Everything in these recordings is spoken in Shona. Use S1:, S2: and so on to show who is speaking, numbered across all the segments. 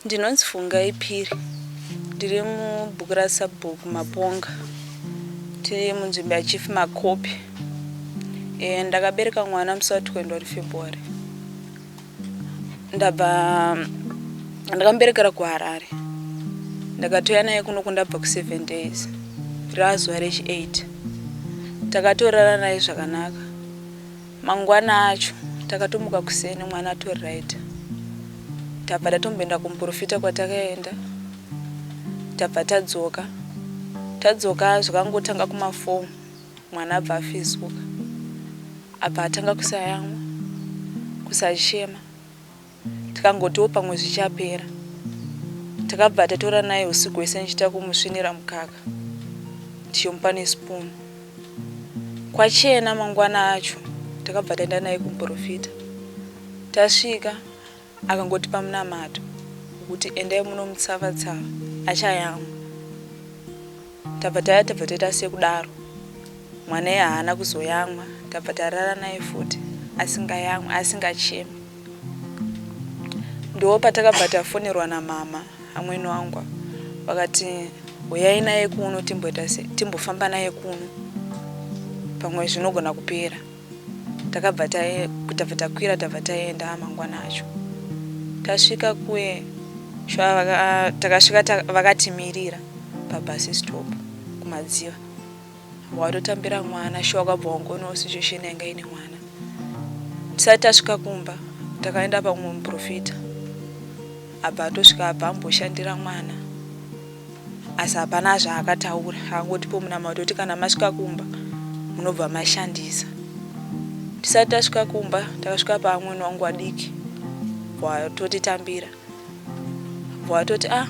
S1: Ndinonzi Fungai Phiri, ndiri mubhuku raSabhuku Maponga. Tiri munzvimbo yaChief Makope. E, ndakabereka mwana musi wa 21 February. Ndabva ndakamuberekera kuHarare. Ndakatouya naye kuno kundabva ku 7 days. Razuva rechi 8. Takatorara naye zvakanaka. Mangwana acho takatomuka kuseni mwana atori right. Tabva tatomboenda kumuprofita kwatakaenda tabva tadzoka. Tadzoka zvakangotanga kuma four mwana abva afizuka. Abva atanga kusayamwa, kusachema. Tikangotiwo pamwe zvichapera. Takabva tatora naye husiku hwese ndichiita kumusvinira mukaka tichimupa nespoon. Kwachena mangwana acho takabva taenda naye kumuprofita. Tasvika akangotipa munamato wekuti endai munomutsava tsava achayamwa. Tabva taya tabva taita sekudaro. Mwana iye haana kuzoyamwa tabva tarara naye futi asingayamwi asingachemi. Ndoo patakabva tafonerwa namama amwene wangu vakati huyai naye kuno timboita se timbofamba naye kuno pamwe zvinogona kupera. Takabva tabva takwira tabva taenda mangwana acho. Tasvika kuye shuwa takasvika vakatimirira pabus stop kuMadziva. Watotambira mwana shuwa wakabva wangoonawo situation yanga ine mwana. Tisati tasvika kumba takaenda pamwe muprofita abva atosvika abva amboshandira mwana asi hapana zvaakataura akangotipo munamato kuti kana masvika kumba munobva mashandisa. Tisati tasvika kumba takasvika paamwene wangu vadiki watotitambira watoti ah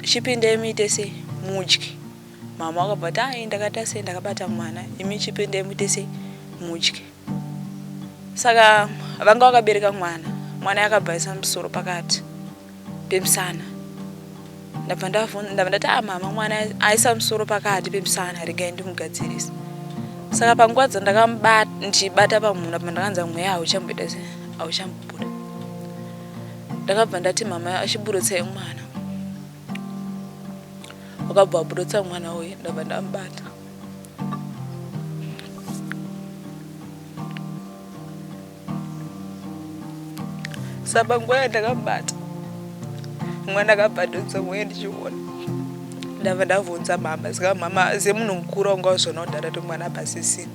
S1: chipindai muite sei mudye. Mama vakabva vati ah ndakaita sei ndakabata mwana imi chipindai muite sei mudye. Saka vanga vakabereka mwana, mwana akabva aisa musoro pakati pemusana. Ndabva ndabva ndati ah mama mwana aisa musoro pakati pemusana regai ndimugadzirise. Saka panguva dzandakamubata ndichibata pamhuno apa ndakanzwa mweya hauchamboita sei hauchambobuda. Ndakabva ndati mama achiburutsai mwana. Wakabva waburutsa mwana uyu ndabva ndamubata. Saka nguva yandakamubata mwana akabva adonza mweya ndichiona ndabva ndabvunza mama saka mama semunhu mukuru wanga wazviona kudhara kuti mwana hapasisina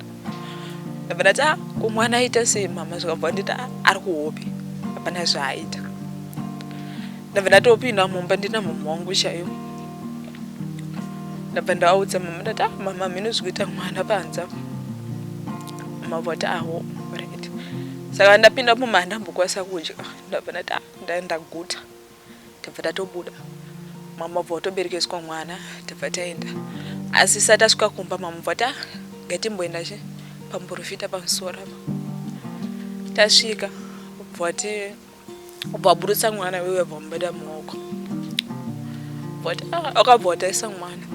S1: ndabva ndati ah ko mwana aita sei mama zvikabva nditi ah ari kuhope hapana zvaaita ndabva ndatopinda mumba ndina mama wangu chaiwo ndabva ndaudza mama ndati ah mama mhino zvikuita mwana panze apa mama vati aho ah, right saka ndapinda mumba handambokwanisa kudya ndabva ndati ah ndaguta tabva tatobuda mama bva watoberekeswa mwana tabva taenda asi sati tasvika kumba mama bva ta ngatimboenda che pamuprofita pamusoro apa tasvika bva ti Ubva waburitsa mwana wewe bva wamubata mumaoko. But ah, akabva wataisa mwana.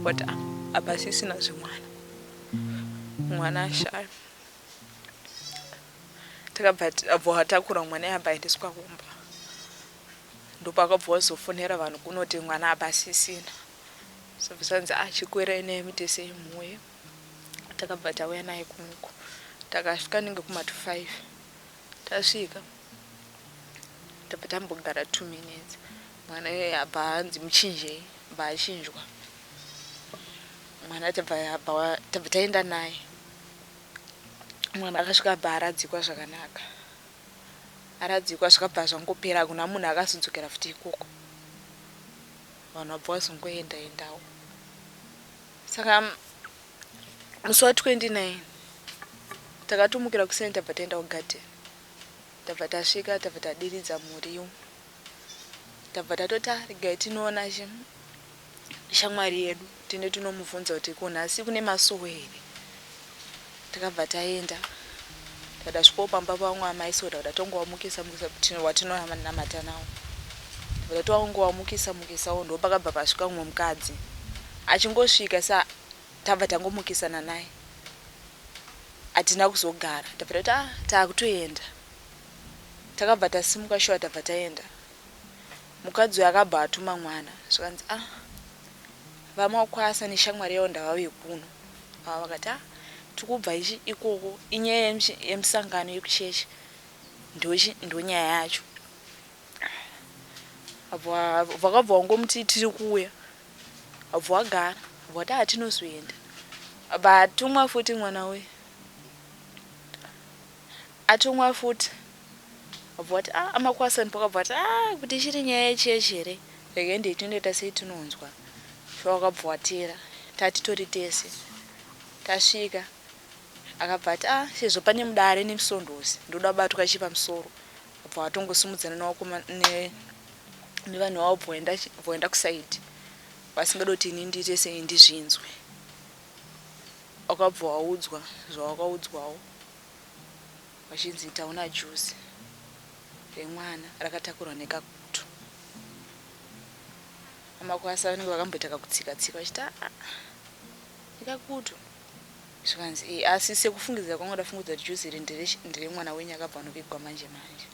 S1: But ah, apa sisina zvemwana. Mwana ashaya. Takabva abva watakura mwana abva aendeswa kumba. Ndopakabva wazofonera vanhu kunoti mwana apa asisina. So zvanzi ah chikwerai naye mutese muuye. Takabva tauya naye kunuku. Takasvika nenge kuma to 5. Tasvika tabva tambogara 2 minutes mwana iye abva anzi muchinjei abva achinjwa mwana tabva tabva taenda naye mwana akasvika abva aradzikwa zvakanaka aradzikwa zvakabva zvangopera hakuna munhu akazodzokera futi ikoko vanhu vabva vazongoenda endawo saka Musi wa 29 takatomukira kuseni tabva taenda kugarden. Tabva tasvika tabva tadiridza muriwo. Tabva tatoti ah regai tinoona chi shamwari yedu tiende tinomubvunza kuti ko nhasi kune masowe here. Takabva taenda takasvikawo pamba pavamwe amai so takada tongovamukisa mukisa watinonamata nawo. Takada tongovamukisa mukisawo ndopakabva pasvika mumwe mukadzi. Achingosvika sa tabva tangomukisana naye hatina kuzogara tabva tati ah takutoenda takabva tasimuka shuwa tabva taenda. Mukadzi uyu akabva atuma mwana zvikanzi ah VaMakwasa neshamwari yavo ndavauye kuno. Ava vakati ah tikubva ichi ikoko inyaya yemusangano yekuchechi ndochi ndonyaya yacho. Vakabva vangomuti tiri kuuya. Vabva vagara vati ah tinozoenda. Vatumwa futi mwana uyu. Atumwa futi vabva vati ah amakwasa ndipo akabva ati ah kuti ichiri nyaya yechechi here regai ndei tindoita sei tinonzwa shuwa wakabva wateera tatitori tese tasvika akabva ati ah sezvo pane mudare nemusondosi ndoda kubatwa chi pamusoro abva watongosimudzana newakoma nevanhu vavo bva vaenda kusaidi vasingadi kuti ini ndiite sei ndizvinzwe wakabva waudzwa zvawakaudzwawo vachinzi taona juzi remwana rakatakurwa nekakutu. Amakwasa vanenge vakamboita kakutsika tsika vachiti aa nekakutu zvikanzi e asi sekufungidzira kwangu ndafungidzira kuti juzi iri nderemwana wenyu akabva anovigwa manje manje.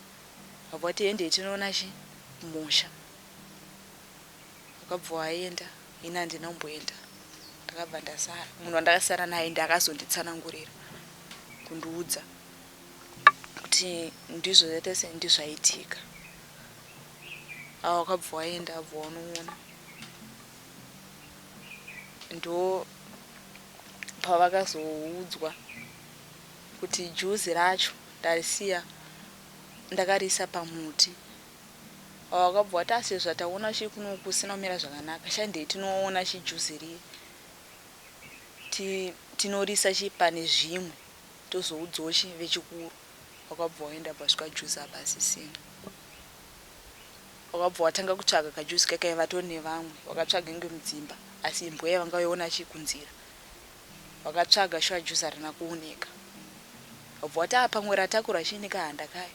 S1: Vabva vati hendei tinoona chi kumusha. Vakabva vaenda ini handina kumboenda ndakabva ndasara. Munhu wandakasara naye ndiye akazonditsanangurira kundiudza kuti ndizvo zvaita sei ndizvaitika. Ava wakabva waenda wabva wanoona ndo pavakazoudzwa kuti juzi racho ndarisiya ndakariisa pamuti. Wakabva wati asi zvataona chii kuno kusina kumira zvakanaka shandei tinoona chijuzi riye tinorisa chii pane zvimwe tozoudzawo chii vechikuru. Wakabva waenda pasvika juzi hapasisina. Wakabva watanga kutsvaga kajuzi kakai vatori nevamwe wakatsvaga inge mudzimba asi imbwa yavanga vaiona chii kunzira. Vakatsvaga shuwa juzi harina kuoneka. Vabva vati ah pamwe ratakura chii nekahanda kaya.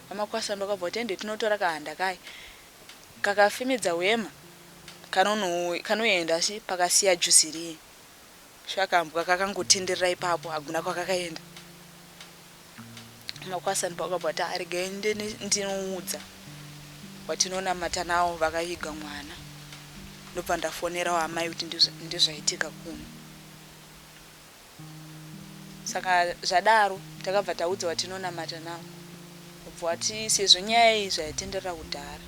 S1: VaMakwasamba vakabva vati ende tinotora kahanda kaya. Kakafemedza hwema kanoenda asi pakasiya juzi riye. Shuwa kambwa kakangotenderera ipapo hakuna kwakakaenda. VaMakwasamba vakabva vati ah regai ndinoudza watinonamata nawo vakaviga mwana. Ndobva ndafonerawo amai kuti ndizvaitika kuno. Saka zvadaro takabva taudza vatinonamata navo vobva vati sezvo nyaya iyi zvayatenderera kudhara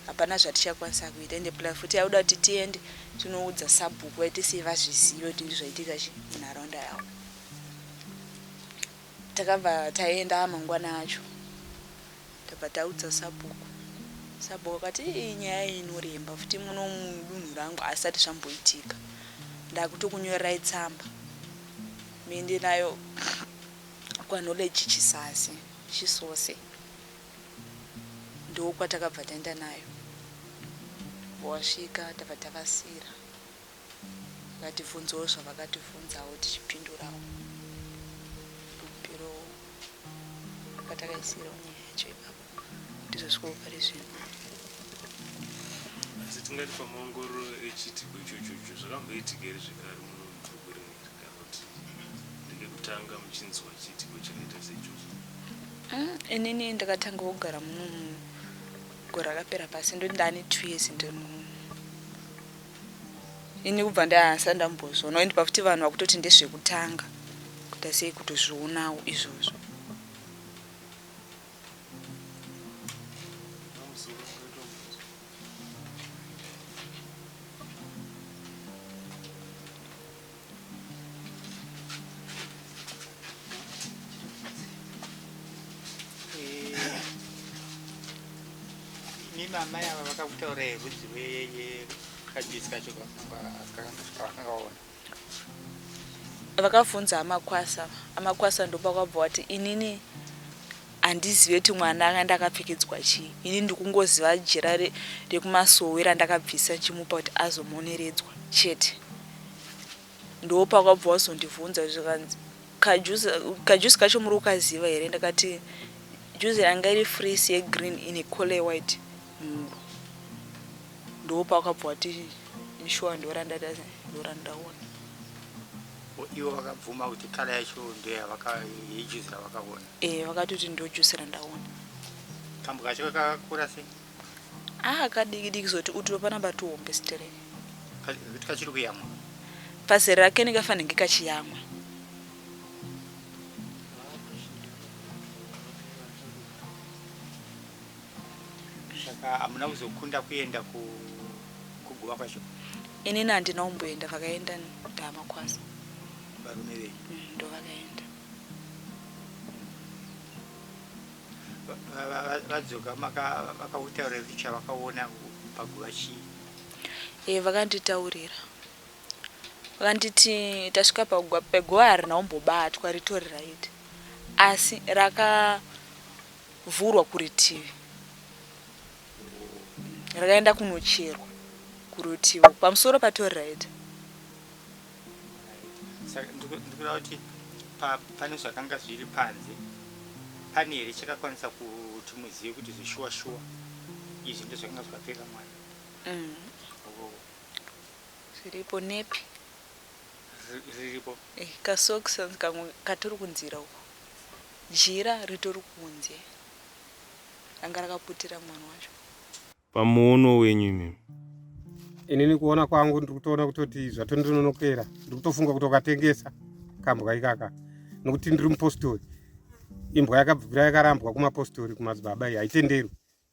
S1: hapana zvatichakwanisa kuita ende plus futi yakuda kuti tiende tinoudza sabhuku vaite sei vazvizive kuti ndizvaitika chi munharaunda yavo. Takabva taenda mangwana acho tabva taudza sabhuku. Sabhuku akati ii nyaya iyi inoremba futi muno mudunhu rangu hazvisati zvamboitika. Ndakutokunyorerai tsamba muende nayo kwaKnowledge Chisase Chisose. Ndokwatakabva taenda nayo. Wasvika tabva tavasiira. Vakatibvunzawo zvavakatibvunzawo tichipindurawo ndokuperawo patakaisirawo nyaya yacho ipapo ndizosvikawo pari zvino.
S2: Asi tingati pamaongororo echiitiko ichochocho zvakamboitika here zvekare muno mubhuku rineri kana kuti ndekekutanga muchinzwa chiitiko chakaita seichocho?
S1: Inini ndakatanga kugara muno gore rakapera pasi ndoti ndane 2 years ndiri muno. Ini kubva ndasati ndambozviona and pafuti vanhu vakutoti ndezvekutanga kuita sei kutozvionawo izvozvo.
S3: Imi amai ava vakakutaurai rudzi rwekajuzi kacho kavakanga vaona?
S1: Vakabvunza amakwasa, amakwasa ndopakabva wati inini handizive kuti mwana anga ndakapfekedzwa chii ini ndikungoziva jira rekumasowe randakabvisa ndichimupa kuti azomoneredzwa chete. Ndopakabva wazondibvunza zvikanzi kajuzi kacho muri kukaziva here ndakati juzi yanga iri fleece yegreen ine collar yewhite muhuro. Ndopakabva wati shuwa ndorandaona.
S3: Ivo vakabvuma kuti kala yacho ndeyejuzi ravakaona?
S1: Eh, vakatoti ndojuzi randaona.
S3: Kambwa kacho kakakura sei?
S1: Aa kadiki diki zoti utiro panamba tuhombe stereki.
S3: Kuti kachiri kuyamwa.
S1: Pazera rake nekafanenge kachiyamwa.
S3: Saka hamuna kuzokunda kuenda kuguva kwacho?
S1: Inini handina kumboenda, vakaenda ndamakwasa.
S3: Varume venyu?
S1: Ndovakaenda.
S3: Vadzoka vakakutaurira kuti chavakaona paguva chii?
S1: E, vakanditaurira. Vakanditi tasvika paguva, peguva harina kumbobatwa ritori right. Asi rakavhurwa kurutivi. Rakaenda kunocherwa kurutivi pamusoro patori right.
S3: Saka ndikuda kuti pane zvakanga zviri panze pane here chakakwanisa kuti muzive kuti zvishuwa shuwa izvi ndozvakanga zvakapfeka mwana? Oh.
S1: Zviripo nepi?
S3: Riripo.
S1: Eh, kasocks kamwe katori kunzira uko. Jira ritori kunze. Ranga rakaputira mwana wacho.
S2: Pamuono wenyu imimi?
S4: Inini kuona kwangu ndiri kutoona kutoti zvatondinonokera, ndiri kutofunga kuti wakatengesa kambwa ikaka, nokuti ndiri mupostori. Imbwa yakabvira yakarambwa kumapostori kumadzibaba iyi haitenderwi.